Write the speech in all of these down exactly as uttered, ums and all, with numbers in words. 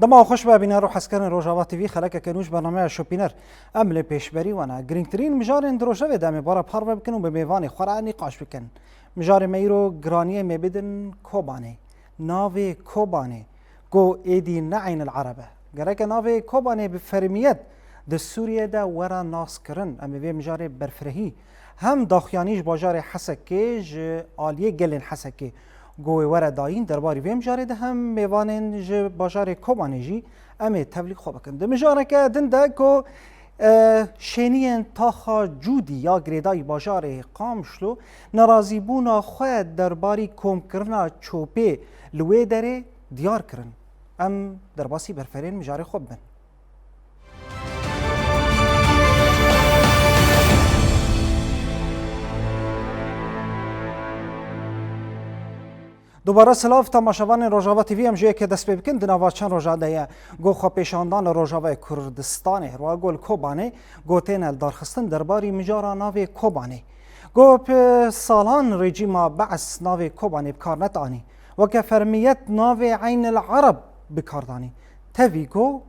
Dema xweş be bîner û hezkirin Rojava T V, xelekeke nû ji bernameya Şopîner. Em li pêşberî we ne. Girîngtirîn mijarên di rojevê de em ê bara parve bikin û bi mêvanê xwe re nîqaş bikin. Mijarê me îro giraniyê me bidin Kobanê. Navê Kobanê, ku êdî ne Eyn el Ereb e. Gereke navê Kobanê bi fermiyet di Sûriyê de were naskirin. Em ê vê mijarê berfirehî hem daxuyanî ji bajarê Hesekê, ji aliyê gelên Hesekê, ku wê were dayîn derbarî vê mijarê de hem mêvanên ji bajarê Kobanê jî em ê tevlî xwe bikin. Di mijareke din de ku, e, şêniyên taxa Cûdî ya girêdayî bajarê Qamişlo nerazîbûna xwe derbarî komkirina çopê li wê derê diyar kirin. Em derbasî berferên mijarê xwe bibin. Dubare silav temaşevanên Rojava T V, em ji yekê dest pê bikin. Di nava çend roja de ye ku xwepêşandan li Rojavayê Kurdistanê, herwa ku li Kobanê, ku têne li darxistin derbarî mijara navê Kobanê. Ku bi salan rejîma Be'es navê Kobanê bi kar netanî. Weke fermiyet navê Eyn el Ereb bi kar danî. Tevî ku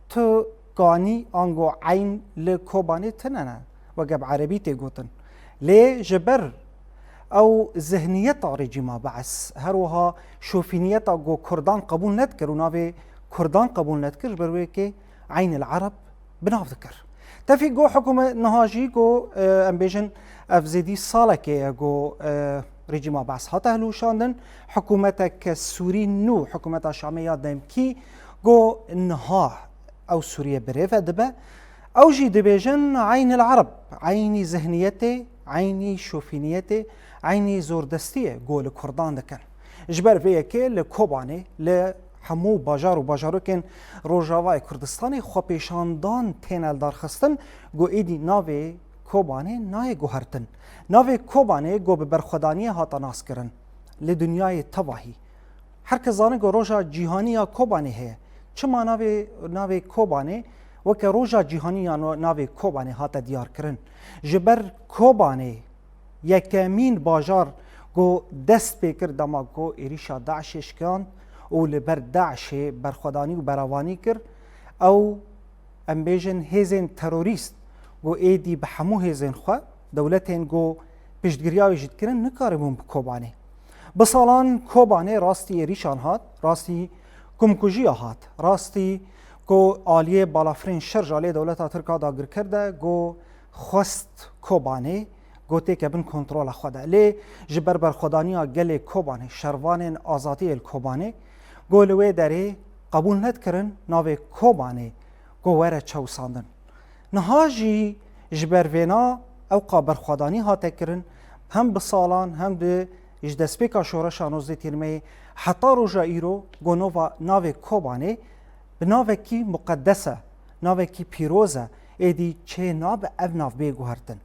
tu kanî ango eyn li Kobanê tune ne, weke bi erebî tê gotin. Lê ji ber ew zihniyeta rejîma Be'es, her wiha şofîniyeta ku Kurdan qebûl nedikir û navê Kurdan qebûl nedikir, ji ber wê yekê Eyn el Ereb bi nav dikir. Tevî ku hikûmet niha jî ku, e, em bêjin ev zêdî salekê ye ku, e, rejîma Be'es hate hilweşandin, hikûmeteke Sûrî nû, hikûmeta Şamê ya demkî ku niha ew Sûriye birêve dibe. Ew jî dibêjin Eyn el Ereb, eynî zihniyetê, eynî şofîniyetê, eynî zordestiyê ku li Kurdan dikin. Ji ber vê yekê li Kobanê, li hemû bajar û bajarokên Rojavayê Kurdistanê xwepêşandan têne lidarxistin ku êdî navê Kobanê nayê guhertin. Navê Kobanê ku bi berxwedaniyê hate naskirin li dinyayê tevahî. Her kes zane ku roja cîhanî ya Kobanê heye. Çima navê, navê Kobanê weke roja cîhanî ya no-, navê Kobanê hate diyarkirin? Ji ber Kobanê yekemîn bajar ku dest pê kir dema ku êrîşa DAIŞê şikand û li ber DAIŞê berxwedanî û beravanî kir, ew, em bêjin, hêzên terorîst ku êdî bi hemû hêzên xwe, dewletên ku piştgiriya wê jî dikirin, nikaribûn bi Kobanê. Bi salan Kobanê rastî êrîşan hat, rastî kumkujiya hat, rastî ku aliyê balafirên şer ji aliyê dewleta Tirk a dagirker de ku xwest Kobanê ku têke bin kontrola xwe de. Lê ji ber berxwedaniya gelê Kobanê, şervanên azadiyê li Kobanê, ku li wê derê qebûl nedikirin navê Kobanê ku were çewisandin. Niha jî ji ber vêna ewqa berxwedanî hate kirin, hem bi salan hem di ji destpêka şoreşa nozdeh Tîrmeyê heta roja îro ku nova navê Kobanê bi navekî muqedes e, navekî pîroz e, êdî çê nabe ev nav bê guhertin.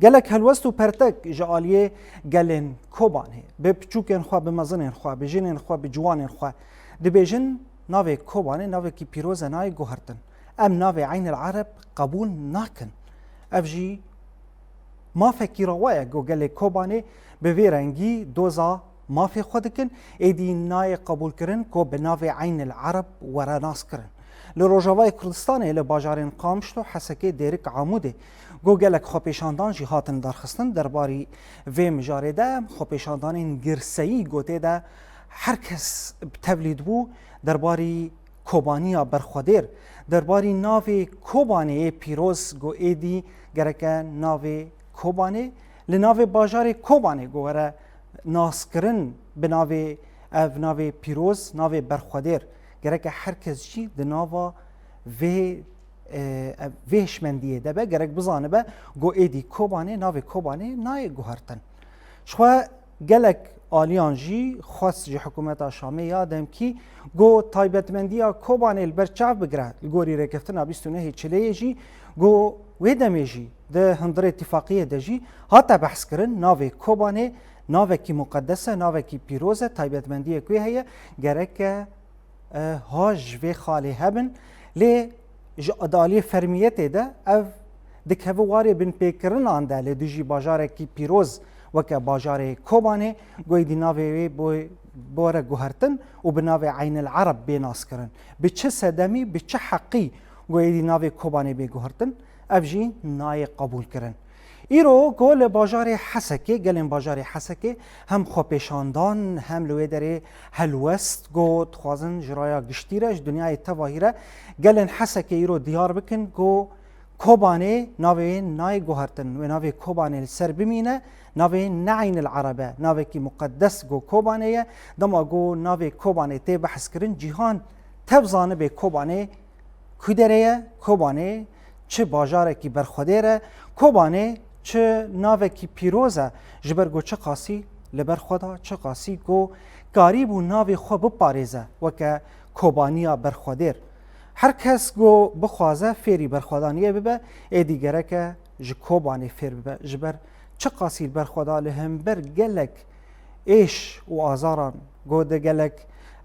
Gelek helwest û pertek ji aliyê gelên Kobanê, bi piçûkên xwe, bi mezinên xwe, bi jinên xwe, bi ciwanên xwe dibêjin, navê Kobanê navekî pîroz e, nayê guhertin. Em navê Eyn el Ereb qebûl nakin. Ev jî mafekî rewa ye ku gelê Kobanê bi vê rengî doza mafê xwe dikin, êdî nayê qebûlkirin ku bi navê Eyn el Ereb were naskirin. Li Rojavayê Kurdistanê, li bajarên Qamişlo, Hesekê, Dêrik, Amûdê, ku gelek xwepêşandan jî hatin darxistin derbarî vê mijarê de, xwepêşandanên girseyî ku tê de her kes bi tevlî dibû derbarî Kobaniya berxwedêr, derbarî navê Kobanê yê pîroz ku êdî gereke navê Kobanê, li navê bajarê Kobanê ku were naskirin bi navê, ev navê pîroz, navê berxwedêr. Gereke her kes jî di nava vê, e, ev, vê hişmendiyê de be, gerek bizanibe ku êdî Kobanê, navê Kobanê nayê guhertin. Ji xwe gelek aliyan jî xwest ji hikûmeta Şamê ya demkî ku taybetmendiya Kobanê li ber çav bigire. Li gorî rêkeftina bîst û nehê Çileyê jî ku wê demê jî di hundirê tifaqiyê de jî hate behskirin, navê Kobanê navekî muqedes e, navekî pîroz e, taybetmendiyek wê heye, gereke, e, ha ji vê xalê hebin. Lê ji aliyê fermiyetê de ev dikeve warê binpêkirinan de li dijî bajarekî pîroz weke bajarê Kobanê, ku êdî navê wê bo bore guhertin û bi navê Eynil Ereb bê naskirin. Bi çi sedemî, bi çi heqî ku êdî navê Kobanê bê guhertin? Ev jî nayê qebûlkirin. Îro ku li bajarê Hesekê, gelên bajarê Hesekê hem xwepêşandan, hem li wê derê helwest ku dixwazin ji raya giştî re, ji dinyayê tevahî re gelên Hesekê îro diyar bikin ku Kobanê navê wê nayê guhertin, wê navê Kobanê li ser bimîne, navê ne Eynil Ereb e, navekî muqeddes ku Kobanê ye. Dema ku navê Kobanê tê behskirin, cîhan tev zanibê Kobanê ku derê ye, Kobanê çi bajarekî berxwedêr e, Kobanê çi navekî pîroz e, ji ber ku çiqasî li ber xwe da, çiqasî ku karîbû navê xwe biparêze weke Kobaniya berxwedêr. Her kes ku bixwaze fêrî berxwedaniyê bibe, êdî gereke ji Kobanê fêr bibe. Ji ber çiqasî li ber xwe da, li hember gelek êş û azaran ku di gelek,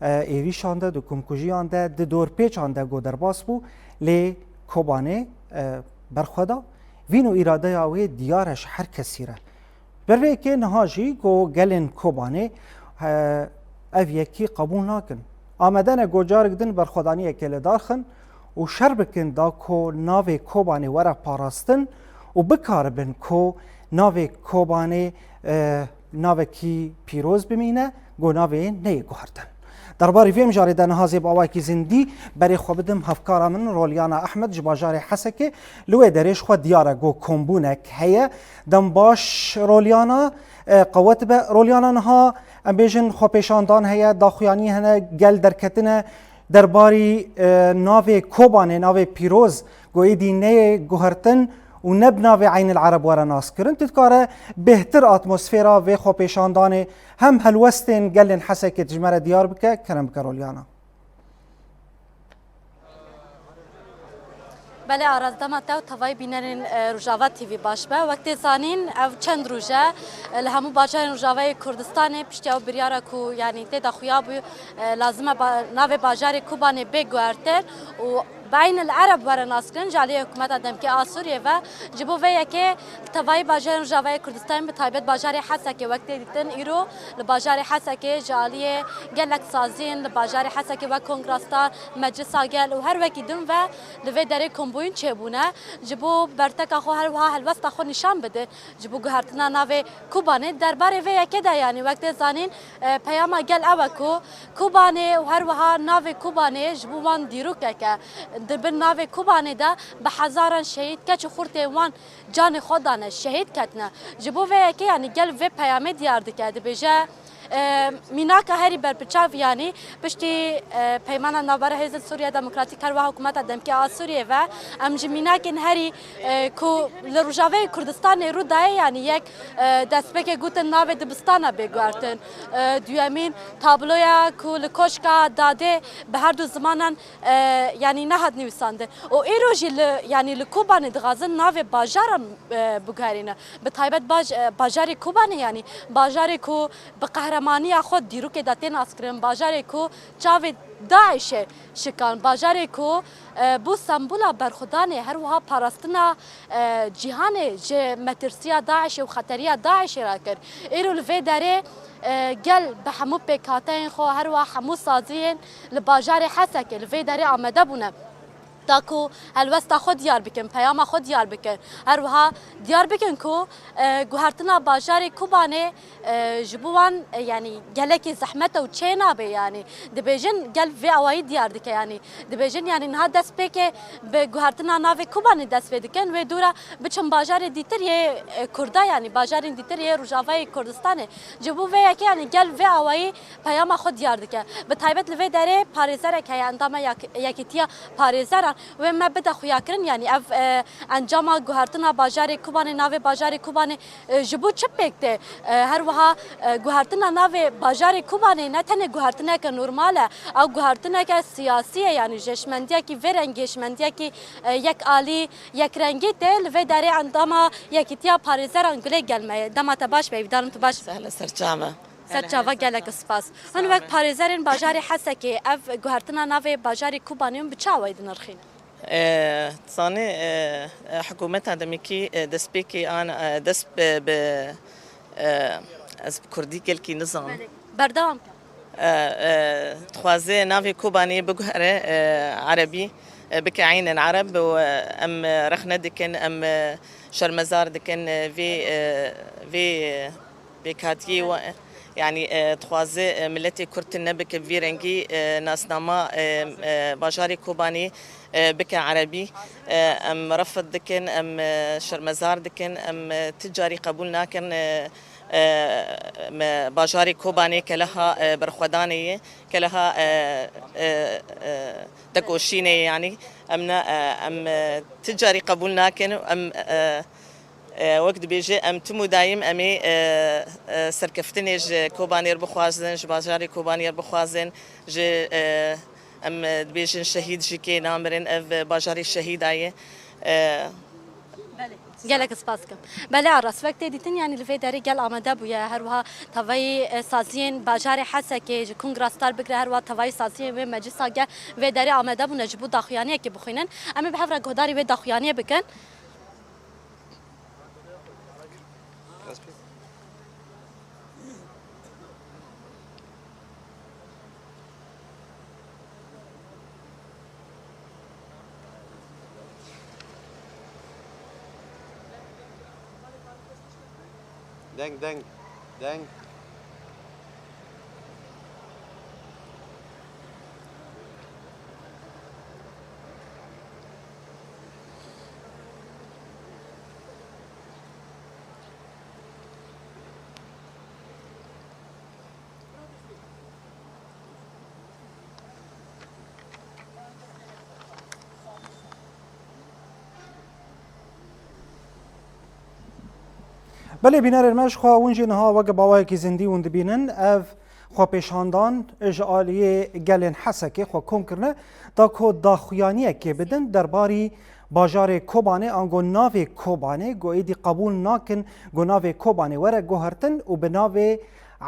e, êrîşan de, di komkujiyan de, di dorpêçan de ku derbas bû, lê Kobanê, e, berxwe da. Vîn û îradeya wê diyar e ji her kesî re. Ber vê yekê niha jî ku gelên Kobanê, e, ev yekî qebûl nakin. Amade ne ku carek din berxwedaniyekê li dar xin û şer bikin da ku navê Kobanê were parastin û bikaribin ku navê Kobanê, e, navekî pîroz bimîne, ku navê neyê guhertin. Derbarê vê mijarê de niha zê bi awayekî zindî berê xwe bidim hevkara min Rolyana Ehmed ji bajarê Hesekê. Li wê derê ji xwe diyar e ku kombûnek heye. Dem baş Rolyana, e, qewet be. Rolyana, niha em bêjin xwepêşandan heye, daxuyanî hene, gel derketine derbarî, e, navê Kobanê, navê pîroz ku êdî neyê guhertin û ne bi navê Eynil Ereb were naskirin. Tu dikare bêhtir atmosfera vê xwepêşandanê hem helwestên gelên Hesekê ji me re diyar bike, kerem bike Rolyana. Belê, Aras, dema te û tevayî bînerên, e, Rojava T V baş be. Wek tê zanîn, ev çend roj e, e, li hemû bajarên Rojavayê Kurdistanê piştî ew biryara ku, yanî, tê de xuya bû, e, lazim e ba-, navê bajarê Kobanê bê guhertin û bi Eynil Ereb were naskirin ji aliyê hikûmeta demkê a Sûriyê ve. Ji bo vê yekê li tevayî bajarên Rojavayê Kurdistanê, bi taybet bajarê Hesekê, wek tê dîtin, îro li bajarê Hesekê ji aliyê gelek saziyên li bajarê Hesekê wek Kongrastar, Meclisa Gel û her wekî din ve li vê derê kombûyîn çêbûne. Ji bo berteka xwe her wiha helwesta xwe nîşan bidin. Ji bo guhertina navê Kobanê, derbarê vê yekê de, yanî, wek tê zanîn, e, peyama gel ew e ku Kobanê û her wiha navê Kobanê ji bo wan dîrokek e. Di bin navê Kobanê de bi hezaran şehîd, keç û xurtê wan canê xwe dane, şehîd ketine. Ji bo vê yekê, yanî, gel vê peyamê diyar dike, dibêje, e, mînaka herî berbiçav, yanî, piştî, e, Peymana Navbera Hêzên Sûriya Demokratîk, her wiha hikûmeta demkê a Sûriyê ve, em ji mînakên herî, e, ku li Rojavayê Kurdistanê rû daye, yanî yek, e, destpêkê gotin navê dibistana bê guhertin. E, duyemîn tabloya ku li Koşka Dadê bi her du zimanan, e, yanî nehat nivîsandin. Û îro jî li, yanî li Kobanê dixwazin navê bajaran, e, biguherîne. Bi taybet baj-, e, bajarê Kobanê, yanî bajarê ku bi qehremaniya xwe dîrokê de tê naskirin, bajarê ku çavê DAIŞê şikan, bajarê ku, e, bû sembola berxwedanê, her wiha parastina, e, cîhanê ji metirsiya DAIŞê û xeteriya DAIŞê re kir. Îro li vê derê, e, gel bi hemû pêkhateyên xwe, her wiha hemû saziyên li bajarê Hesekê li vê derê amade bûne. Da ku helwesta xwe diyar bikin, peyama xwe diyar bikin. Her wiha diyar bikin ku, e, guhertina bajarê Kobanê, e, ji bo wan, e, yanî gelekî zehmet e û çê nabe, yanî. Dibêjin gel vê awayî diyar dike, yanî. Dibêjin, yanî, niha destpêkê bi guhertina navê Kobanê dest pê dikin, wê dû re biçin bajarê dîtir yê, e, Kurda, yanî bajarên dîtir yê Rojavayê Kurdistanê. Ji bo vê yekê, yanî, gel vê awayî peyama xwe diyar dike. Bi taybet li vê derê parêzerek heye, endama yak-, Yekîtiya Parêzeran, wê me bide xuyakirin, yanî ev, e, encama guhertina bajarê Kobanê, navê bajarê Kobanê, e, ji bo çi pêk tê? E, her wiha, e, guhertina navê bajarê Kobanê ne tenê guhertineke normal e, ew guhertineke siyasî ye, yanî ji hişmendiyekî vê rengî, hişmendiyekî, e, yek alî, yek rengî tê. Li vê derê endama Yekîtiya Parêzeran Gulê gel me ye. Dema te baş be, hîvdarim tu baş. Sehla serçava. Ser çava, gelek spas. Hûn wek parêzerên bajarê Hesekê, ev guhertina navê bajarê Kobanê hûn bi çi awayî dinirxînin? E, zanî, e, e, hikûmeta demekî, e, destpêkê an, e, dest bi, bi, e, ez bi kurdî gelkî nizanim. Belê. Berdewam ke. E, e, dixwaze navê Kobanê biguhere, e, erebî, e, bike Eynên Ereb û, e, em, e, rexne dikin, em, e, şermezar dikin, e, vê, e, vê, e, pêkhatiyê we, yanî, e, dixwaze, e, miletê Kurd tune bike vî rengî, e, nasnama, e, e, bajarê Kobanê, e, bike erebî. E, em refd dikin, em, e, şermezar dikin, em, e, ti carî qebûl nakin, e, e, me bajarê Kobanê keleha, e, berxwedanê ye, keleha, e, e, e, tekoşînê ye, yanî em ne, e, em, e, ti carî qebûl nakin û em, e, e, wek dibêje, em tim û dayîm em ê, e, e, serkeftinê ji Kobanê re bixwazin, ji bajarê Kobanê re bixwazin, ji, e, em, e, dibêjin şehîd ji kê namirin, ev, e, bajarê şehîda ye. E, Gelek spas dikim. Belê, a rast wek tê dîtin, yanî li vê derê gel amade bûye. Her wiha tevayî, e, saziyên bajarê Hesekê ji Kungra Star bigire, her wiha tevayî saziyên wê meclisa gel vê derê amade bûne ji bo daxuyaniyekê bixwînin. Em ê bi hev re guhdarî wê daxuyaniyê bikin. Deng, deng, deng. Belê bînerên me, ji xwe hûn jî niha weke bawayekî zindî hûn dibînin. Ev xwepêşandan ji aliyê gelên Hesekê xwe kom kirine, da ku daxuyaniyekê bidin derbarî bajarê Kobanê, ango navê Kobanê, ku êdî qebûl nakin ku navê Kobanê were guhertin û bi navê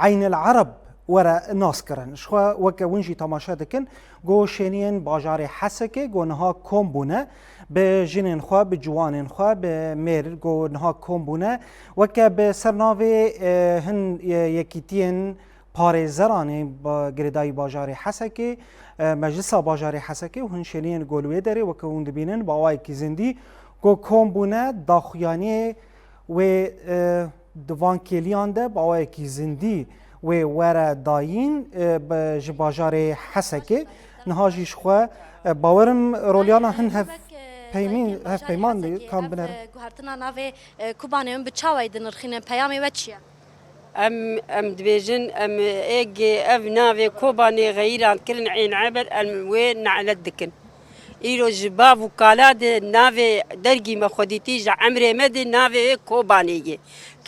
Eynil Ereb were naskirin. Ji xwe weke hûn jî temaşe dikin, ku şêniyên bajarê Hesekê ku niha kom bûne, bi jinên xwe, bi ciwanên xwe, bi mêr ku niha kom bûne, weke bi ser navê, e, hin, e, yekîtiyên parêzeran ê ba-, girêdayî bajarê Hesekê, e, meclisa bajarê Hesekê û hin şêniyên ku li wê derê weke hûn dibînin, bi awayekî zindî ku kom bûne, daxuyaniyê wê, e, di van kêliyan de bi awayekî zindî wê were dayîn, e, bi, ji bajarê Hesekê. Niha jî ji xwe, e, bawerim rolyana hin hev peymîn, hev peyman de kam biner. Guhertina navê, e, Kubanê min bi çawayî dinirxînin, peyamê we çi ye? Em, em dibêjin, em ê ev navê Kobanê xeyîran kirin, ên eber em wê nelet dikin. Îro ji bav û kala de navê dergî me xwedîtî ji emrê me de navê wê Kobanê ye.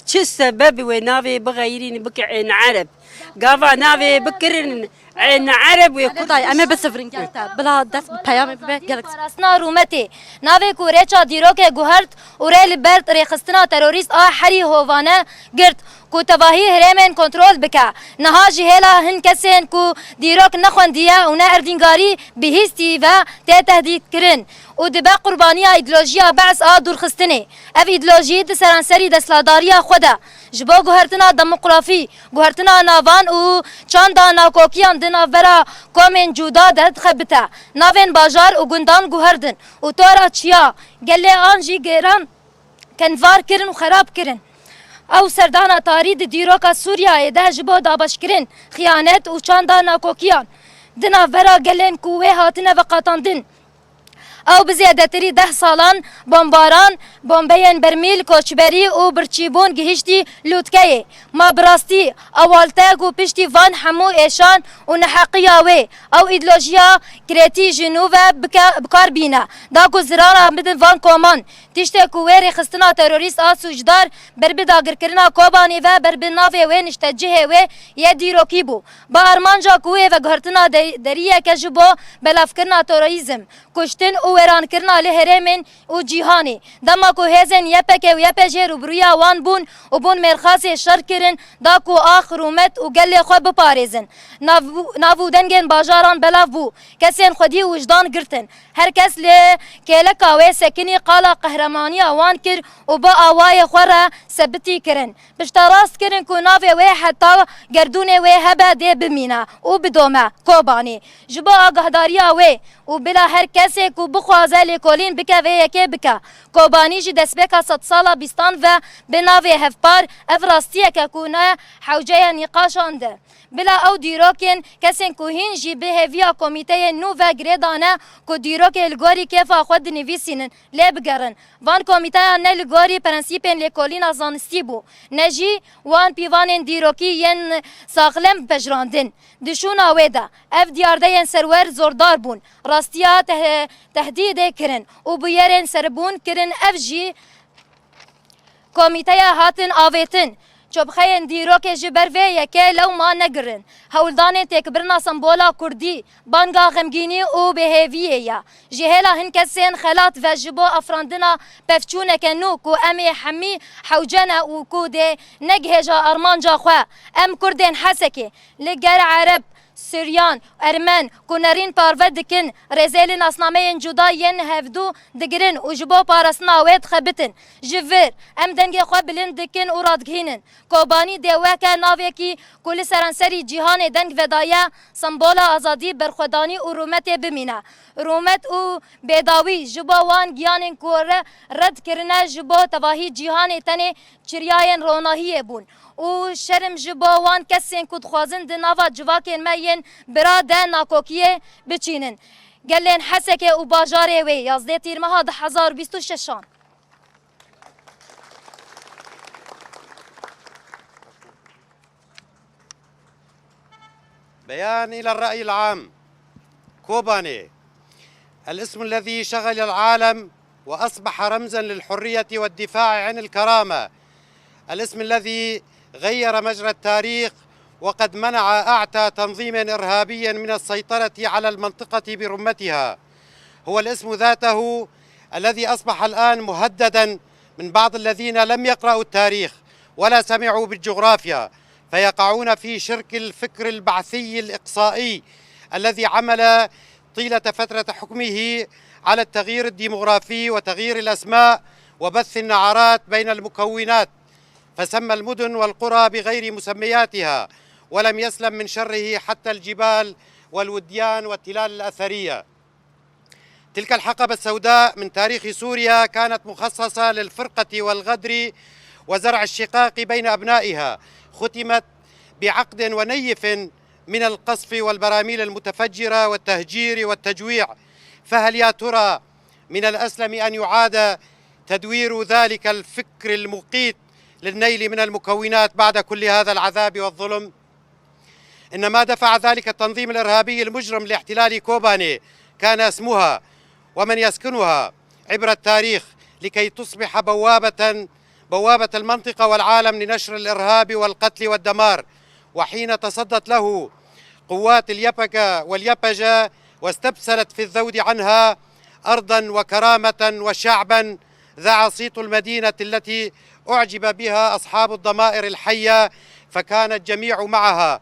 Çi sebeb wê navê bixeyirîn bike ên Ereb? Gava navê bikirin ên Ereb wê Kurd. Dayê, em ê bisivirin gel te. Bila dest bi peyamê bibe gelek. Parastina rûmetê. Navê ku rêça dîrokê guhert û rê li ber rêxistina terorîst a herî hovane girt ku tevahî herêmên kontrol bike. Niha jî hêla hin kesên ku dîrok nexwendiye û ne erdîngarî bihîstî ve tê tehdîtkirin û dibe qurbaniya îdeolojiya Be's a dûrxistinê. Ev îdeolojî di seranserî desthilatdariya xwe de ji bo guhertina demografî, guhertina navan û çanda nakokiyan di navbera komên cuda de dixebite. Navên bajar û gundan guherdin û tora çiya gelê an jî gêran kenvar kirin û xerab kirin. Ew serdana tarî di dîroka Sûriyeyê de ji bo dabeşkirin, xiyanet û çanda nakokiyan di navbera gelên ku wê hatine veqetandin. Ew bi zêdetirî deh salan bombaran, bombeyên bermîl, koçberî û birçîbûn gihiştî lûtkeyê. Ma bi rastî ewalte ku piştî van hemû êşan û neheqiya wê, ew îdeolojiya kiretî ji nû ve bike-, bi kar bîne, da ku zirara bidin van koman. Tiştê ku wê rêxistina terorîst a sûcdar ber bi dagirkirina Kobanê ve ber bi navê wê niştecihê wê yê dîrokî bû. Bi armanca ku wê veguhertina de-, deriyeke ji bo belavkirina terorîzm, kuştin û wêrankirina li herêmên û cîhanê. Dema ku hêzên Y P G û Y P G rûbirûya wan bûn û bûn mêrxasê şer kirin, da ku ax, rûmet û gelê xwe biparêzin. Nav, nav û dengên bajaran belav bû. Kesên xwedî û wijdan girtin. Her kes li kêleka wê sekinî, qala qehremanîya wan kir û bi awayê xwe re sebitî kirin. Pişterast kirin ku navê wê heta gerdûnê wê hebe dê bimîne û bidome Kobanî. Ji bo agahdariya wê û bila her kesê ku bixwaze lêkolîn bike vê yekê bike. Kobanî jî destpêka sedsala bîstan ve bi navê hevpar, ev rastiyeke ku ne hewce ye nîqaşan de. Bila ew dîrokên kesên ku hîn jî bi hêviya komîteyên nû ve girê dane ku dîrokê li gorî kêfa xwe dinivîsînin, lê bigerin. Van komîteyan ne li gorî prensîpên lêkolîna zanistî bû, ne jî wan pîvanên dîrokî yên saxlem pejirandin. Di şûna wê de, ev diyardeyên serwer zordar bûn. Rastiya teh-, tehdîdê kirin û bûyerên serbûn kirin, ev jî komîteya hatin avêtin. Çopxeyên dîrokê ji ber vê yekê lewma negirin. Hewldanên têkbirina sembola kurdî, banga xemgînî û bêhêviyê ye. Ji hêla hin kesên xelat ve ji bo afirandina pevçûneke nû ku em ê hemî hewce ne û ku dê negihêje armanca xwe. Em kurdên Hesekê li gel Ereb, Suryan, Ermen ku nerîn parve dikin, rêzê li nasnameyên cuda yên hevdû digirin û ji bo parastina wê dixebitin. Ji vir, em dengê xwe bilind dikin û radigihînin. Kobanî dê weke navekî ku li seranserî cîhanê deng vedaye, sembola azadî, berxwedanî û rûmetê bimîne. Rûmet û bêdawî ji bo wan giyanên ku re red kirine, ji bo tevahî cîhanê tenê çiryayên ronahiyê bûn û şerm ji bo wan kesên ku dixwazin di nava civakên me yên bira de nakokiyê biçînin. Gelên Hesekê û bajarê wê, yazdeh Tîrmeha du hezar û bîst û şeşan. بيان إلى الرأي العام. كوباني، الاسم الذي شغل العالم وأصبح رمزا للحرية والدفاع عن الكرامة، الاسم الذي غير مجرى التاريخ وقد منع أعتى تنظيم إرهابي من السيطرة على المنطقة برمتها، هو الاسم ذاته الذي أصبح الآن مهددا من بعض الذين لم يقرأوا التاريخ ولا سمعوا بالجغرافيا، فيقعون في شرك الفكر البعثي الإقصائي الذي عمل طيلة فترة حكمه على التغيير الديمغرافي وتغيير الأسماء وبث النعرات بين المكونات، فسمى المدن والقرى بغير مسمياتها، ولم يسلم من شره حتى الجبال والوديان والتلال الأثرية. تلك الحقبة السوداء من تاريخ سوريا كانت مخصصة للفرقة والغدر وزرع الشقاق بين أبنائها، ختمت بعقد ونيف من القصف والبراميل المتفجرة والتهجير والتجويع. فهل يا ترى من الأسلم أن يعاد تدوير ذلك الفكر المقيت للنيل من المكونات بعد كل هذا العذاب والظلم؟ إن ما دفع ذلك التنظيم الإرهابي المجرم لاحتلال كوباني كان اسمها، ومن يسكنها عبر التاريخ لكي تصبح بوابة، بوابة المنطقة والعالم لنشر الإرهاب والقتل والدمار. وحين تصدت له قوات اليبكة واليبجة واستبسلت في الذود عنها أرضا وكرامة وشعبا، ذاع صيت المدينة التي أعجب بها أصحاب الضمائر الحية، فكان الجميع معها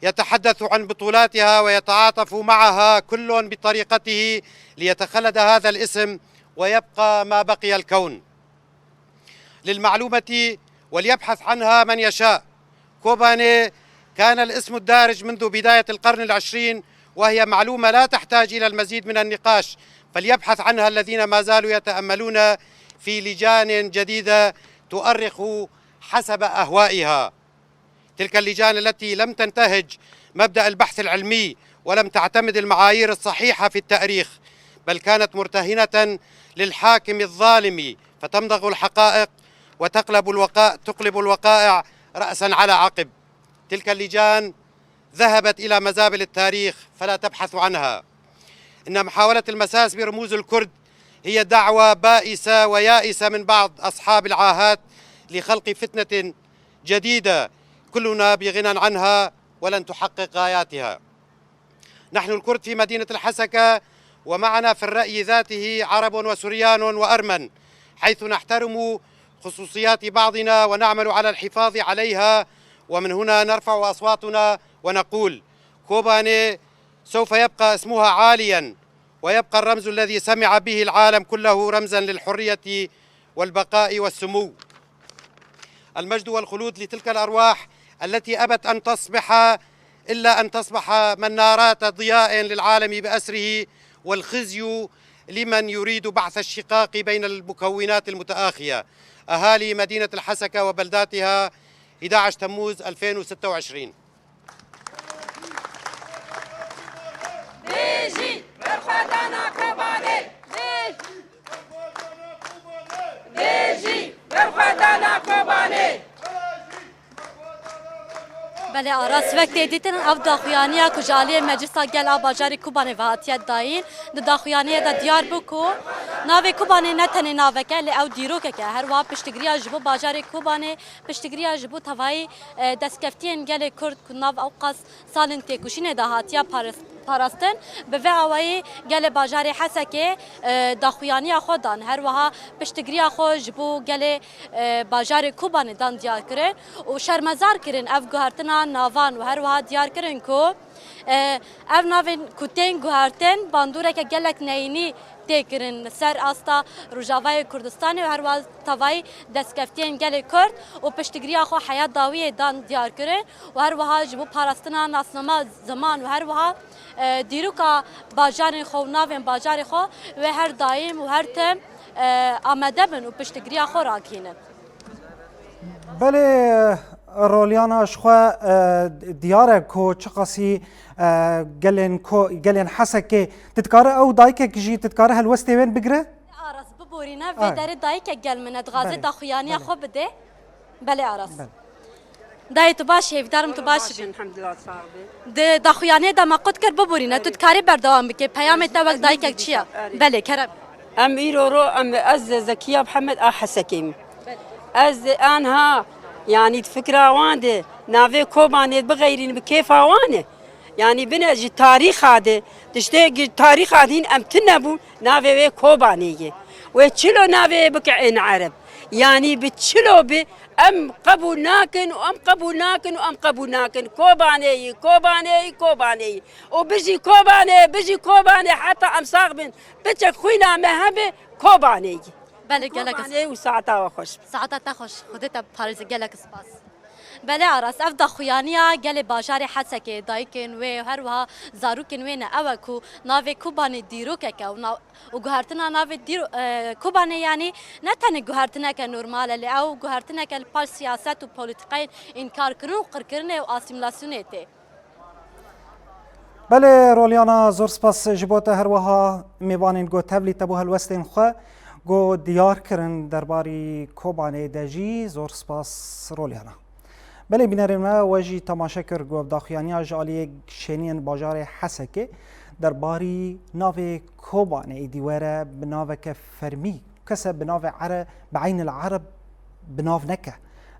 يتحدث عن بطولاتها ويتعاطف معها كل بطريقته ليتخلد هذا الاسم ويبقى ما بقي الكون. للمعلومة، وليبحث عنها من يشاء، كوباني كان الاسم الدارج منذ بداية القرن العشرين، وهي معلومة لا تحتاج إلى المزيد من النقاش، فليبحث عنها الذين ما زالوا يتأملون في لجان جديدة تؤرخ حسب أهوائها. تلك اللجان التي لم تنتهج مبدأ البحث العلمي ولم تعتمد المعايير الصحيحة في التأريخ، بل كانت مرتهنة للحاكم الظالم، فتمضغ الحقائق وتقلب الوقا-، تقلب الوقائع رأسا على عقب. تلك اللجان ذهبت إلى مزابل التاريخ فلا تبحث عنها. إن محاولة المساس برموز الكرد هي دعوة بائسة ويائسة من بعض أصحاب العاهات لخلق فتنة جديدة كلنا بغنى عنها ولن تحقق غاياتها. نحن الكرد في مدينة الحسكة ومعنا في الرأي ذاته عرب وسريان وأرمن، حيث نحترم خصوصيات بعضنا ونعمل على الحفاظ عليها، ومن هنا نرفع أصواتنا ونقول: كوباني سوف يبقى اسمها عاليا، ويبقى الرمز الذي سمع به العالم كله رمزا للحرية والبقاء والسمو. المجد والخلود لتلك الأرواح التي أبت أن تصبح إلا أن تصبح منارات ضياء للعالم بأسره، والخزي لمن يريد بعث الشقاق بين المكونات المتآخية. أهالي مدينة الحسكة وبلداتها، أحد عشر تموز ألفين وستة وعشرين. Bêjî berxwedana Kobanê. Bêjî. Bêjî berxwedana Kobanê. Belê Aras, wek tê dîtin ev daxuyaniya ku ji aliyê Meclisa Gel a bajarê Kobanê ve hatiye dayîn. Di daxuyaniyê de diyar bû ku navê Kobanê ne tenê navek e, lê ew dîrokek e. Her wiha piştgiriya ji bo bajarê Kobanê, piştgiriya ji bo tevayî, e, destkeftiyên gelê Kurd ku nav ewqas salên têkoşînê de hatiye parast-, parastin, bi vê awayî gelê bajarê Hesekê, e, daxuyaniya xwe dan. Her wiha piştgiriya xwe ji bo gelê, e, bajarê Kobanê dan diyar kirin û şermezar kirin ev guhertina navan û her wiha diyar kirin ku, e, ev navên ku tên guhertin bandoreke gelek neyînî tê kirin li ser asta Rojavayê Kurdistanê û her wiha tevayî destkeftiyên gelê Kurd û piştgiriya xwe heya dawiyê dan diyar kirin û her wiha ji bo parastina nasnama ziman û her wiha, e, dîroka bajarên xwe û navên bajarê xwe wê her daîm û her tim, e, amade bin û piştgiriya xwe ragihînin. Belê, Rolyana, ji xwe, e, diyar e ku çiqasî, e, gelên ko-, gelên Hesekê, tu dikare ew dayikek jî, tu dikare helwestê wên bigire? Aras, biborîne, vê Ay. derê dayikek gel min e, dixwaze Belê. daxuyaniya Belê. xwe bide. Belê Aras. Belê. Dayê tu baş, hêvîdarim tu baş Baş bî. elhamdülillah, sağ ol. Di daxuyaniyê de me qut kir, biborîne, tu dikarî berdewam bikê. Peyamê te wek dayikek çi ye? Erê. Belê, kerem. Em îro ro, em, ez Zekiya Mihemed a Hesekê me. Ez anha, yanî di fikra wan de navê Kobanê bixeyrîn bi kêfa wan e. Yanî bine ji tarîxa de, tiştê gi-, tarîxa din em tune bûn, navê wê Kobanê ye. Wê çilo navê wê bike ên Ereb. Yanî bi çilo bi em qebûl nakin û em qebûl nakin û em qebûl nakin. Kobanê yî, Kobanê yî, Kobanê yî. Û bijî Kobanê, bijî Kobanê heta em sax bin. Piçek xwîna me hebe Kobanê yî. Belê, gelek Kobanê û saeta we xweş. Saeta te xweş. Xwedê te parêze, gelek spas. Belê Aras, ev daxuyaniya gelê bajarê Hesekê, dayikên wê, her wiha zarokên wê ne. Ew e ku navê Kobanê dîrokek e û nav-, û guhertina navê dîro-, e, Kobanê, yanî ne tenê guhertineke normal e, lê ew guhertineke li paş siyaset û polîtîkayên înkarkirin û qirkirinê û asîmîlasyonê tê. Belê Rolyana, zor spas ji bo te, her wiha mêvanên ku tevlî te bû helwestên xwe ku diyar kirin derbarî Kobanê de jî, zor spas Rolyana. Belê bînerên me, we jî temaşe kir ku ev daxuyaniya ji aliyê şêniyên bajarê Hesekê derbarî navê Kobanê êdî were bi naveke fermî, kese bi navê Ere-, bi Eynil Ereb bi nav neke.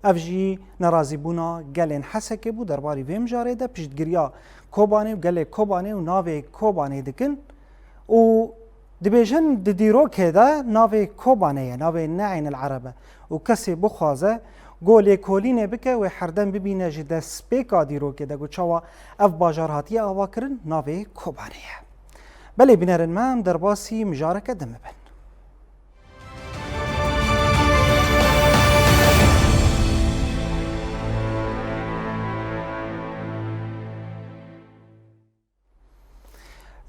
Ev jî nerazîbûna gelên Hesekê bû derbarî vê mijarê de, piştgiriya Kobanê û gelê Kobanê û navê Kobanê dikin û dibêjin di dîrokê de navê Kobanê ye, navê ne Eynil Ereb e û kesê bixwaze ku lêkolînê bike, wê herdem bibîne ji destpêka dîrokê de ku çawa ev bajar hatiye avakirin, navê Kobanê ye. Belê bînerên me, em derbasî mijareke din bibin.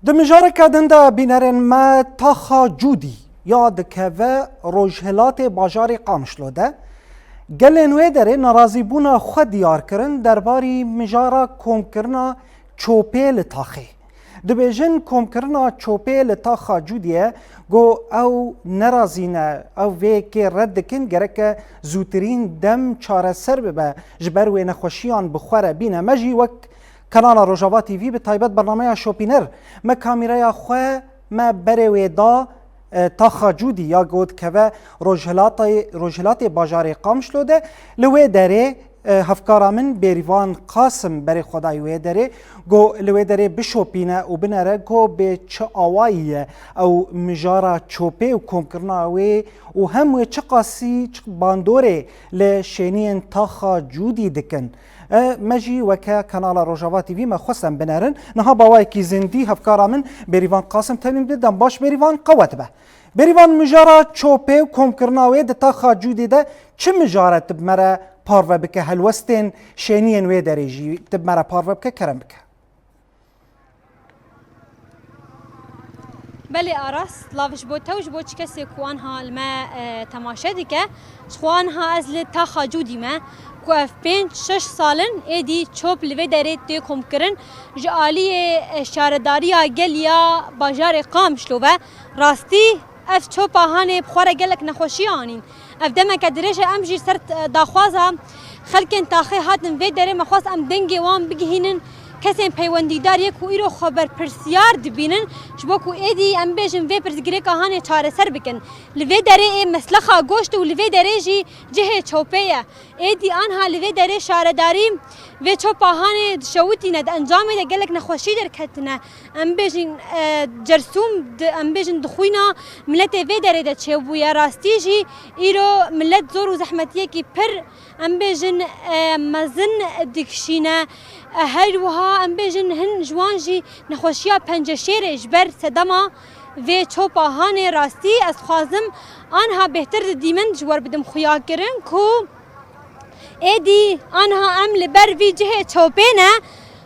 Di mijareke din de bînerên me, Taxa Cûdî ya dikeve rojhilatê bajarê Qamişlo de, gelên wê derê nerazîbûna xwe diyar kirin derbarî mijara komkirina çopê li taxê. Dibêjin komkirina çopê li taxa Cûdiyê ku ew nerazî ne, ew vê yekê red dikin, gereke zûtirîn dem çareser bibe, ji ber wê nexweşiyan bi xwe re bîne. Me jî wek Kanala Rojava T V, bi taybet bernameya Şopîner, me kamîreya xwe me berê wê da, e, taxa Cûdî ya ku dikeve rojhilatê, rojhilatê bajarê Qamişlo de, li wê derê E, hevkara min Bêrîvan Qasim berê xwe dayî wê derê, got li wê derê bişopîne û binere ku bi çi awayî ye ew mijara çopê û komkirina wê û hem wê çiqasî çi bandorê li şêniyên taxa Cûdî dikin. E, me jî weke kanala Rojava T V me xwest em binerin. Niha bi awayekî zindî hevkara min Bêrîvan Qasim tenî dide. Dem baş Bêrîvan, qewet be. Bêrîvan, mijara çopê û komkirina wê di taxa Cûdî de çi mijare tu bi me re parve bike, helwestên şêniyên wê derê jî tu bi me re parve bike, kerem bike. Belê Aras, lav ji bo te û ji bo çi kesê ku anha li me, e, temaşe dike. Ji xwe anha ez li taxa Cûdî me, ku ev pênc şeş sal in êdî çop li vê derê tê komkirin. Ji aliyê, e, şaredariya gel ya bajarê Qamişlo ve, rastî ev çopa hanê bi xwe re gelek nexweşiya anîn. Ev demeke dirêj e, em jî ser, e, daxwaza xelkên taxê hatin vê derê, me xwest em dengê wan bigihînin kesên peywendîdar yê ku îro xwe berpirsiyar dibînin, ji bo ku êdî em bêjin vê pirsgirêka hanê çareser bikin. Li vê derê ê meslexa goşt û li vê derê jî cihê çopê ye. Êdî anha li vê derê şaredarî vê çopa hanê dişewitîne, di encamê de gelek nexweşî derketine. Em bêjin, e, cersûm di, em bêjin dixwîna miletê vê derê de çêbûye. Rastî jî îro milet zor û zehmetiyekî pir, em bêjin, e, mezin dikişîne. E, her wiha em bêjin hin ji wan jî nexweşiya penceşêrê ji ber sedema vê çopa hanê. Rastî ez dixwazim anha bêhtir didîmin ji we re bidim xuyakirin ku êdî anha em li ber vî cihê çopê ne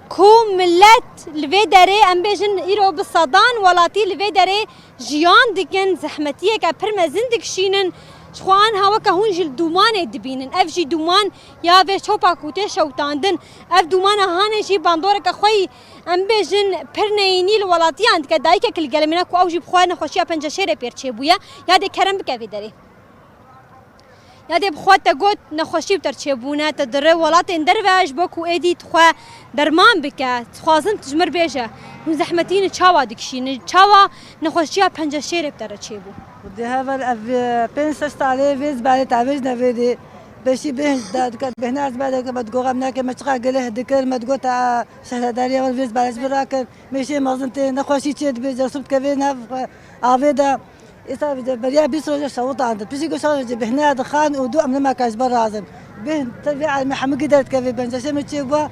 ku milet li vê derê, em bêjin îro bi sedan welatî li vê derê jiyan dikin, zehmetiyeke pir mezin dikişînin. Ji xwe anha weke hûn jî li dûmanê dibînin. Ev jî dûman ya vê çopa ku tê şewitandin. Ev dûmana hanê jî bandoreke xwe yî, em bêjin, pir neyînî li welatiyan dike. Dayikek li gelê min e ku ew jî bi xwe nexweşiya penceşêrê pêr çêbûye. Ya dê kerem bike vê derê. Ya dê bi xwe te got nexweşî bi te re çêbûne, te dire welatên derve ji bo ku êdî tu xwe derman bike. Dixwazim tu ji mir bêje, hûn zehmetî ne çawa dikişînin, çawa nexweşiya penceşêrê bi te re çêbû? Di heval ev, e, pênc şeş salê vê zibalê tavêj nevêdê beşî bêhn da diket bêhna zibalê ke me digot em nake me çiqa geleh dikir, me digot a şehredariya wal vê zibalê ji vir rakir, mêşê mezin tê nexweşî çê dibê, cersûm dikevê nav, e, avê de. Îsa vî de beriya bîst roja şewitandin. Piştî ku şeş rojê bêhna dixan û du emrê me ka ji ber razin. Bêhn te vê elmê hemû gî derdikeve, benceşê min çê bû.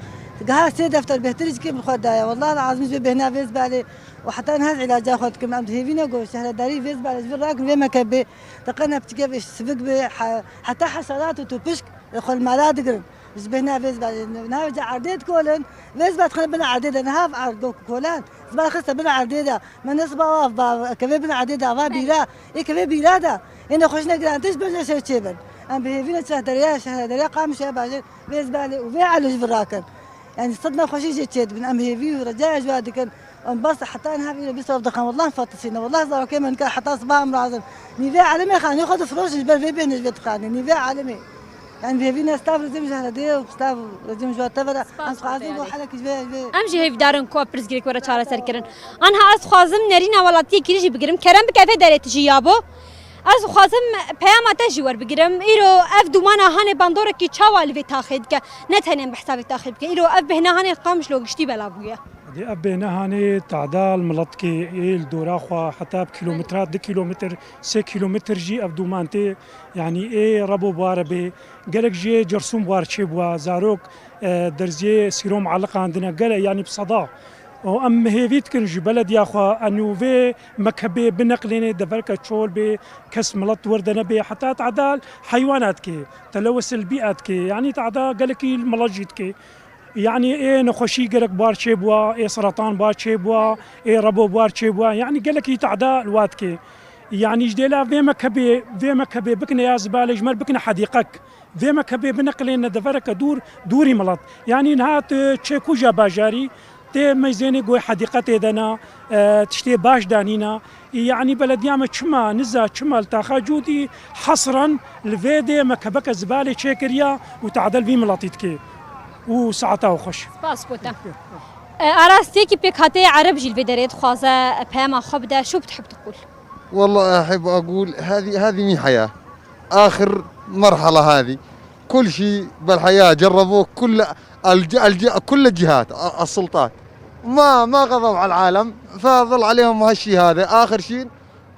Giha sê defter bêhtirî ji kê min xwe daye. Wellah lazim ji vê bêhna vê zibalê û heta niha ez îlaca xwe dikim. Em dihêvîne ku şehredarî vê zibalê ji vir rakin vê mekebê. Teqe ne piçike vê sivik bê, he-, heta heşerat û tûpişk xwe li mala digirin. Ji bêhna vê zibalê niha ca erdê dikolin. Vê ziba dixin bin erdê de niha ev erd kolan. Ziba xiste bin erdê de. Me ne siba ava, kevê bin erdê de, ava bîra. Ê kevê bîra de. Ê nexweşîne giran tişt bin şev çêbin. Em bi hêvî ne şehdereya, şehdereya Qamişlo bajêr vê zibalê û vê elê ji vir rakin. Yanî sed nexweşî jê çêdibin. Em hêvî û recaya ji we dikin. Em bes heta niha vî bîst roj dixin. Wellah fetisîne. Wellah zarokê min kar heta siba em razin. Nîvê elimê xanî xwe difiroşin ji ber vê bêhne ji vê dixanê. Nîvê elimê. Yanî vê vîne stav rizê min jehre dê û stav rizê min ji we tevera. Em dixwazin bo helek ji vê, ji vê. Em jî hêvîdar in ku ev pirsgirêk were çareserkirin. Anha ez dixwazim nerîna welatiyekî jî bigirim. Kerem bike vê derê tu jî yabo. Ez dixwazim peyama te jî werbigirim. Îro ev dûmana hanê bandorekî çawa li vê taxê dike? Ne tenê em behsa vê taxê bikin. Îro ev bêhna hanê Qamişlo giştî bela bûye. Dê ev bêhna hanê tada li miletkê ê li dora xwe heta bi kîlometra, du kîlometr, sê kîlometr jî ev dûman tê. Yanî ê rebo bare bê. Gelek jê cersûm war çêbûwa. Zarok, e, derziyê sîrom eliqandine. Gele, yanî bi seda. Û em hêvî dikin ji belediya xwe, enû vê mekebê bineqlênê, deverke çol bê, kes milet wir de nebê, heta tada heywana dikê, telewes el bî'a dikê, yanî tada gelekî milet jî dikê. Yanî ê nexweşî gerek bar çêbûwa, ê seratan bar çêbûwa, ê rebo bar çêbûwa, yanî gelekî tada li wa dikê. Yanî ji dêla vê mekebê, vê mekebê bikine ya zibalê ji me re bikine hedîqek. Vê mekebê bineqilêne devereke dûr, dûrî milet. Yanî niha tu çê kuja bajarî, tê meyzênê goy hedîqetê de na, e, tiştê baş danîna. Yanî belediya me çima, niza çima li taxa Cûdî hesran li vê dê mekebeke zibalê çêkiriya û tadel vî miletî dike. Û saeta xweş. Spas bo te. E, Aras, yekî pêkhateyê Ereb jî li vê derê dixwaze peyama xwe bide, şû bidihib diqûl. والله أحب أقول هذه، هذه مي حياة. آخر مرحلة هذه. كل شيء بالحياة جربوه، كل الج... الج... كل الجهات، السلطات ما ما قضوا على العالم، فظل عليهم هالشيء هذا. آخر شيء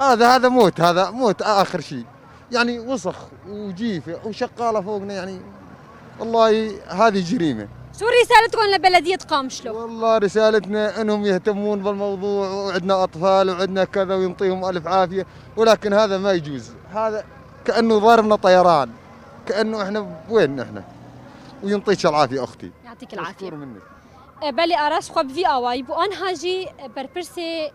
هذا، هذا موت، هذا موت آخر شيء. يعني وسخ وجيفة وشغالة فوقنا، يعني والله هذه جريمة. شو رسالتكم لبلدية قامشلو؟ والله رسالتنا إنهم يهتمون بالموضوع، وعندنا أطفال وعندنا كذا، وينطيهم ألف عافية، ولكن هذا ما يجوز. هذا كأنه ضاربنا طيران، كأنه إحنا وين إحنا؟ وينطيك العافية أختي. يعطيك العافية. مشكور منك. E, belê Aras xwe bi vî awayî bû. Anha jî, e, berpirsê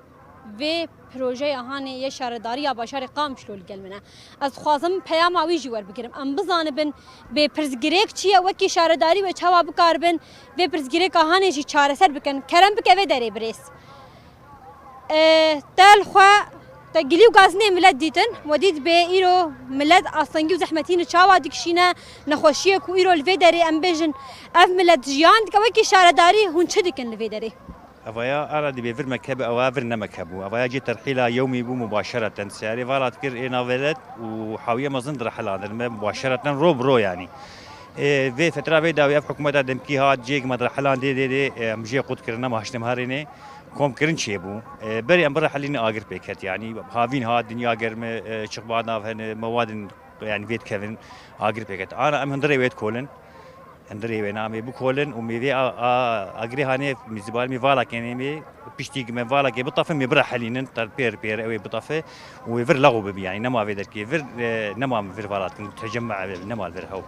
vê projeya hanê yê şaredariya bajarê Qamişlo li gel min e. Ez dixwazim peyama wî jî werbigirim. Em bizanibin bê pirsgirêk çi ye, wekî şaredarî wê çawa bikaribin vê pirsgirêka hanê jî çareser bikin. Kerem bike vê derê birêz. E, te li xwe, te gilî û gazinê milet dîtin, we dît bê îro milet astengî û zehmetî ni çawa dikişîne, nexweşiyê ku îro li vê derê em bêjin, ev milet jiyan dike, wekî şaredarî hûn çi dikin li vê derê? Evaya ara dibê vir meke bi, ewa vir ne meke bû. Evaya cê terhîla yewmî bû mubaşereten. Seyarê vala dikir ê navelet û hawiye mezin direhelandin me mubaşereten ro bi ro yanî. E, vê fetra vê dawî ev hikûmeta demkî hat, cêk me direhelandê dê dê, e, em jê qut kirin, nema haştim herênê. Komkirin çêbû. E, berê em birehelînin agir pê ket, yanî havîn hat, dinya germ e, e, çiqba nav hene, mewadin, yanî vê dikevin, agir pê ket. Ana em hundirê wê dikolin. Hundirê wê namê bikolin û mêvê a, a, agirê hanê mîzibalmî vala kenê mê, piştî me vala kê bitafin, mê birehelînin, ter pêr pêr ew ê bitafe û wê vir lexw bibi, yanî nema vê derkê vir, e, nema vir vala dikin, tecemma nema vir hew.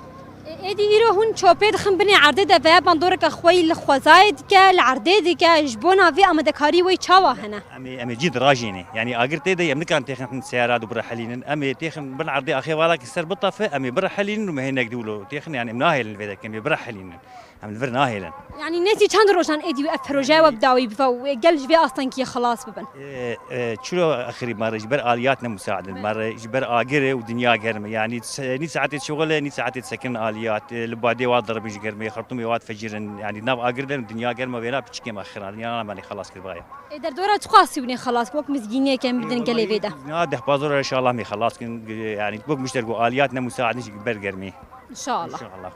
Êdî îro hûn çopê dixin binê erdê de veya bandoreke xwe yî li xwezayê dike, li erdê dike, ji bona vê amadekarî wê çawa hene? Em ê, em ê cî dirajînê. Yanî agir tê de em nikan têxin hin seyara du birehelînin. Em ê têxin bin erdê axê valakî ser bitafe, em ê birehelînin û mehênek dî wilo têxin, yanî em nahêlin vê derkê, em ê birehelînin. Em li vir nahêlin. Yanî nêzî çend rojan êdî ev projeya we bi dawî bive û gel ji vê astengiyê xilas bibin? E, e, çilo axirî me re ji ber aliyat ne musaid in. Me re ji ber agir e û dinya germ e. Yanî se-, nî saetê şixul e, nî saetê disekin aliyat. E, li badê wa diribin ji germê, xertumê wa difecirin. Yanî nav agir de dinya germ e, wêna piçikê me xiran. Dinya me xelas kir vaya. E, derdora çiqasî hûn ê xelas, wek mizgîniyeke em bidin gelê vê de? Na deh pazor inşallah me xelas kin. Yanî wek mişter ku aliyat ne musaid in ji ber germê. İnşallah. İnşallah.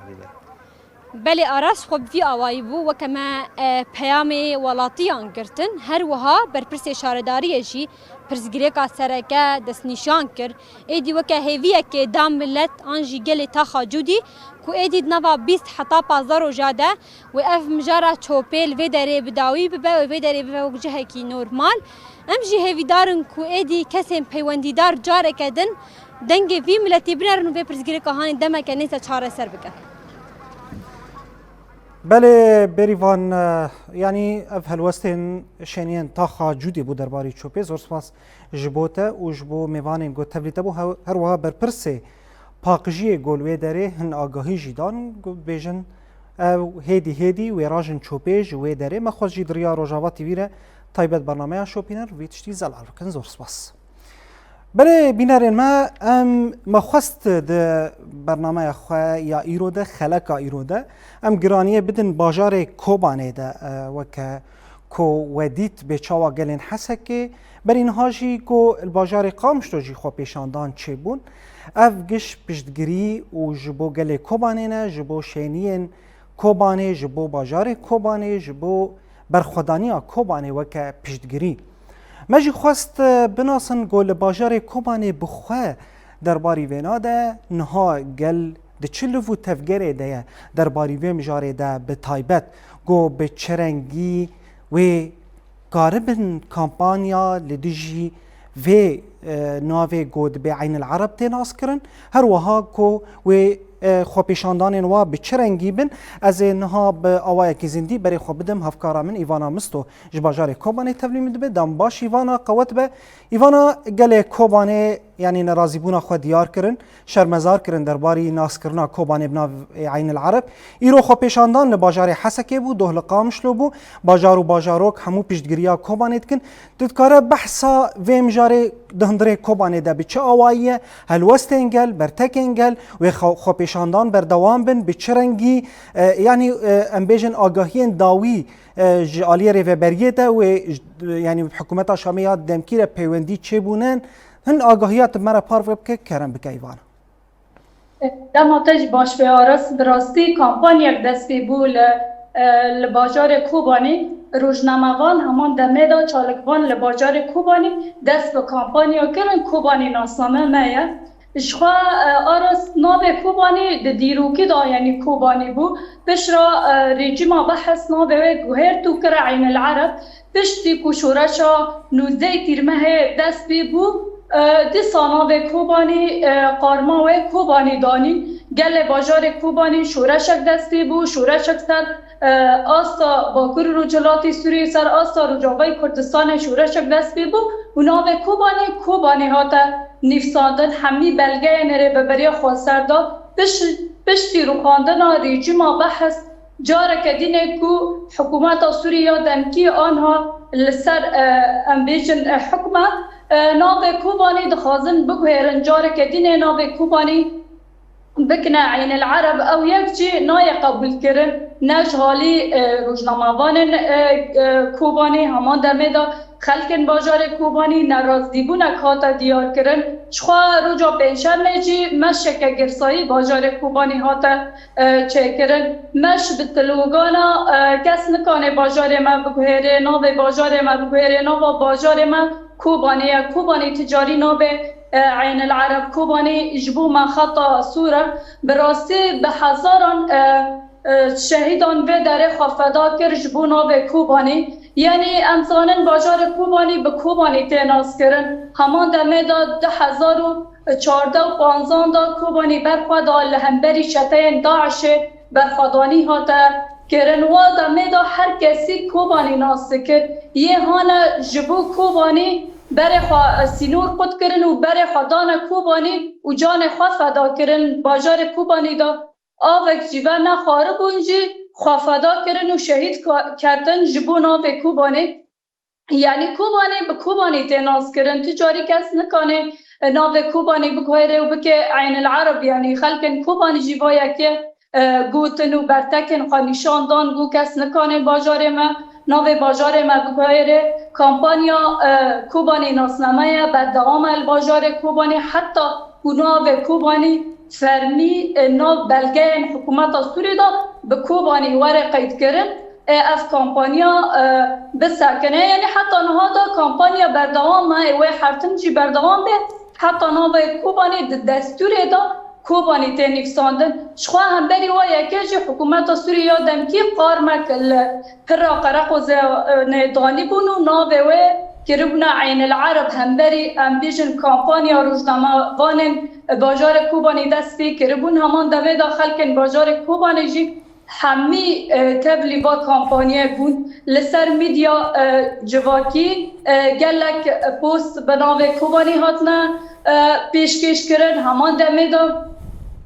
Belê Aras xwe bi vî awayî bû, weke me, e, peyamê welatiyan girtin. Her wiha berpirsê şaredariyê jî pirsgirêka sereke destnîşan kir. Êdî weke hêviyekê da milet an jî gelê taxa Cûdî ku êdî di nava bîst heta pazdeh roja de wê ev mijara çopê li vê derê bi dawî bibe û vê derê bibe wek cihekî normal. Em jî hêvîdar in ku êdî kesên peywendîdar careke din dengê vî miletî binerin û vê pirsgirêka hanê demeke nêze çareser bikin. Belê Bêrîvan, e, yanî ev helwestên şêniyên taxa Cûdî bû derbarî çopê. Zor spas ji bo te û ji bo mêvanên ku tevlî te bû, he-, her wiha berpirsê paqijiyê ku li wê derê hin agahî jî dan, ku dibêjin ew hêdî hêdî wêrajin çopê ji wê derê. Me xwest jî di riya Rojava T V re taybet bernameya şopînin, vî tiştî zelal bikin. Zor spas. Belê bînerên me, em me xwest di bernameya xwe ya îro de, xeleka îro de, em giraniyê bidin bajarê Kobanê de, e, weke ku we dît bê çawa gelên Hesekê, berî niha jî ku li bajarê Qamişlo jî xwepêşandan çêbûn. Ev giş piştgirî û ji bo gelê Kobanê ne, ji bo şêniyên Kobanê, ji bo bajarê Kobanê, ji bo berxwedaniya Kobanê weke piştgirî. Me jî xwest, e, binasin ku li bajarê Kobanê bi xwe derbarî vêna de niha gel di çi liv û tevgerê de ye derbarî vê mijarê de bi taybet, ku bi çi rengî wê karibin kampanya li dijî vê, e, navê ku dibê Eynil Ereb tê naskirin, her wiha ku wê, e, xwepêşandanên wa bi çi rengî bin, ez ê niha bi awayekî zindî berê xwe bidim hevkara min Îvana Misto ji bajarê Kobanê tevlî min dibe. Dem baş Îvana, qewet be. Îvana, gelê Kobanê, yanî nerazîbûna xwe diyar kirin, şermezar kirin derbarî naskirina Kobanê bi nav, e, Eynil Ereb. Îro xwepêşandan li bajarê Hesekê bû, doh li Qamişlo bû, bajar û bajarok hemû piştgiriya Kobanê dikin. Tu dikare behsa vê mijarê di hundirê Kobanê de bi çi awayî ye? Helwestên gel, bertekên gel, wê xwe-, xwepêşandan berdewam bin, bi çi rengî, e, yanî, e, em bêjin agahiyên dawî, e, ji aliyê rêveberiyê de wê, j-, yanî hikûmeta Şamê ya demkî re peywendî çêbûne? Hin agahiya tu me re parve bike, kerem bike Îvana. Dema te jî baş be Aras, bi rastî kampanyek dest pê bû li, e, li bajarê Kobanê. Rojnamevan heman demê de çalakvan li bajarê Kobanê dest bi kampanya kirin, Kobanê nasname me ye. Ji xwe, e, Aras, navê Kobanê di dîrokî de, yanî Kobanê bû. Piştre, e, rejîma Behes navê wê guhêrt û kire Eynil Ereb. Piştî ku şoreşa nûzdeh Tîrmehê dest pê bû, e, dîsa navê Kobanî, e, qarma wê Kobanî danî. Gelê bajarê Kobanî şoreşek dest pê bû, şoreşek ser, e, asta Bakur û Rojhilatê Sûriyê, ser asta Rojavayê Kurdistanê şoreşek dest pê bû û navê Kobanî, Kobanî hate nivîsandin. Hemî belgeyên rêveberiya xweser da. Piş-, piştî rûxandina rejîma Behes, careke din e ku hikûmeta Sûrî ya demkî anha li ser, e, em bêjin, e, hukm e, e, navê Kobanî dixwazin biguhêrin. Careke din e navê Kobanî bikine Eynil Ereb, ew yek jî nayê qebûlkirin, ne ji halî, e, rojnamevanên, e, e, Kobanî, heman demê de xelkên bajarê Kobanî nerazîbûnek hate diyarkirin. Ji xwe roja pêncşemê jî meşeke girsayî bajarê Kobanî hate, e, çêkirin. Meş bi slogana, e, kes nikane bajarê me biguhêrê, navê bajarê me biguhêrê, nava bajarê me Kobanê ye. Kobanê ti carî nabe, e, Eynil Ereb. Kobanê ji bo me xeta sor e. Bi rastî bi hezaran, e, e, şehîdan vê derê xwe feda kir ji bo navê Kobanê. Yanî em zanin bajarê Kobanê bi Kobanê tê naskirin. Heman demê de du hezar û çardeh û panzan de Kobanê berxwe da li hemberî çeteyên DAIŞê berxwedanî hate kirin. Wa demê de her kesî Kobanê nas dikir. Yê hane ji bo Kobanê berê xwe, e, sînor qut kirin û berê xwe dane Kobanê û canê xwe feda kirin. Bajarê Kobanê de avek jî ve nexwaribûn jî xwe feda kirin û şehîd ke-, ketin ji bo navê Kobanê. Yanî Kobanê bi Kobanê tê naskirin. Tu carî kes nikane, e, navê Kobanê biguhere û bike Eynil Ereb. Yanî xelkên Kobanê jî va yekê, e, gotin û bertekên xwe nîşan dan, got kes nikane bajarê me, navê bajarê me biguhere. Kampanya, e, Kobanê nasname ye, berdewam e li bajarê Kobanê. Heta ku navê Kobanê fermî, e, nav belgeyên hikûmeta Sûriyê de bi Kobanî were qeydkirin, e, ev kampanya, e, bisekine. Yanî heta niha de kampanya berdewam e, wê her tim jî berdewam be, heta navê Kobanî di destûrê de Kobanî tê nivîsandin. Ji xwe hemberî wa yekê jî hikûmeta Sûriyê ya demkî qarmek li pira Qereqozê, e, danîbûn û navê wê kiribûna Eynil Ereb. Hemberî, em bêjin, kampanya rojnamevanên bajarê Kobanî dest pê kiribûn. Heman demê de xelkên bajarê Kobanê jî hemî, e, tevlî va kampanyayê bûn. Li ser medya, e, civakî, e, gelek, e, post bi navê Kobanî hatine, e, pêşkêş kirin. Heman demê de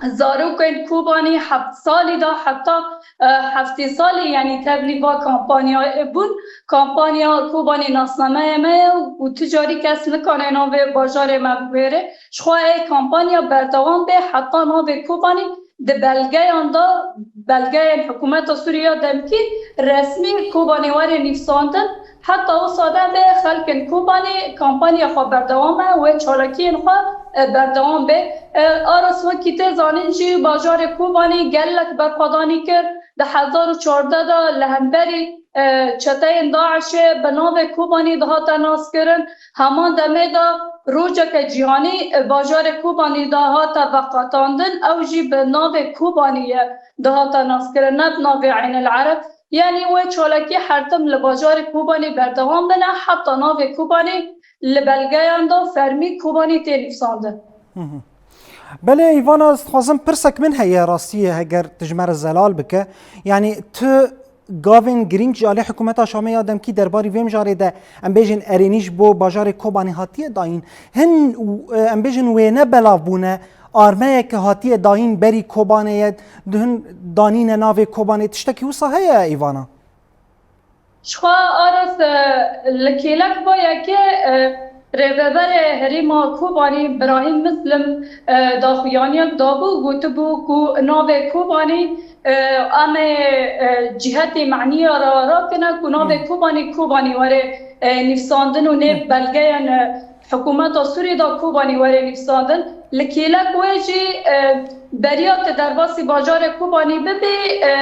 zarokên Kobanî heft salî de heta, e, heftê salî, yanî tevlî va kampanyayê bûn. Kampanya Kobanî nasnameyê me ye û tu carî kes nikane navê bajarê me biguhêre. Ji xwe ê kampanya berdewam be heta navê Kobanî di belgeyan de, belgeyên hikûmeta Sûriya demkî resmî Kobanê were nivîsandin. Heta wisa de be xelkên Kobanê kampanya xwe berdewam e, wê çalakiyên xwe, e, berdewam be. E, Aras, wekî tê zanîn jî bajarê Kobanê gelek berxwedanî kir. Di hezar û çardeh de li hemberî, e, çeteyên DAIŞê bi navê Kobanî dihate naskirin. Heman demê de rojeke cîhanî, e, bajarê Kobanî dihate veqetandin. Ew jî bi navê Kobanî ye dihate naskirin, ne bi navê Eynil Ereb. Yanî wê çalakî her tim li bajarê Kobanî berdewam bine, heta navê Kobanî li belgeyan de fermî Kobanî tê nivîsandin. Belê, Îvana, ez dixwazim pirsek min heye, rastî ye, heger tu ji me re zelal bike. Yanî tu gavên girîng ji alî hikûmeta Şamê ya demkî derbarî vê mijarê de, em bêjin, erênî ji bo bajarê Kobanê hatiye dayîn. Hin, e, em bêjin, wêne belav bûne, armeyeke hatiye dayîn berî Kobanê ye, di hin danîne navê Kobanê, tiştekî wisa heye, Îvana? Ji xwe Aras, e, li kêlek va yekê, e, rêveberê herêma Kobanî Birahîm Mislim, e, daxuyaniyek dabû, gotibû ku navê Kobanî, e, em ê, e, cîhetê menîya re rakine ku navê Kobanî, Kobanî were, e, nivîsandin û nêv belgeyan, e, hikûmeta Sûriyê de Kobanî were nivîsandin. Li kêlek wê jî, e, beriya tu derbasî bajarê Kobanî bibî, e,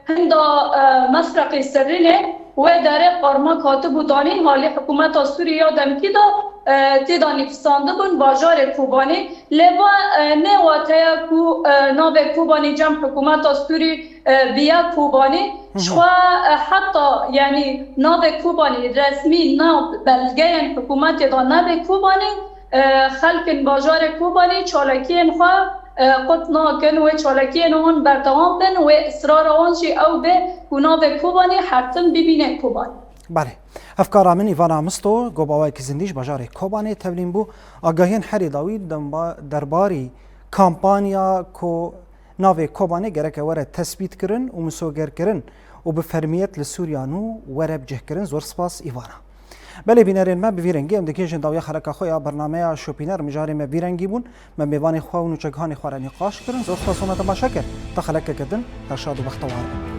hinda, e, Mesreqê Serrînê wê derê qarmak hatibû danîn, halî hikûmeta Sûriyê ya demkî de, e, tê de nivîsandibûn bajarê Kobanî. Lê va, e, ne wate ye ku, e, navê Kobanî cem hikûmeta Sûrî, e, biya Kobanî. Hı hı. Ji xwe, e, heta, yanî, navê Kobanî resmî nav belgeyên hikûmetê de nebe Kobanî, e, xelkên bajarê Kobanî çalakiyên xwe, e, qut nakin, wê çalakiyên wan berdewam bin, wê israra wan jî ew be ku navê Kobanî her tim bibîne Kobanî. Belê. Hevkara min Îvana Misto, got bi awayekî zindî ji bajarê Kobanê tevlîn bû. Agahiyên herî dawî demba-, derbarî kampanya ku navê Kobanê gereke were tespîtkirin û misogerkirin û bi fermiyet li Sûriya nû were bicihkirin. Zor spas Îvana. Belê bînerên me, bi vî rengî em digihîjin dawiya xeleka xwe ya bernameya Şopîner. Mijarê me vî rengî bûn. Me mêvanê xwe û nûçegihanê xwe re nîqaş kirin. Zor spas we me temaşe kir. Ta xelekeke din, her şad û bextewar bin.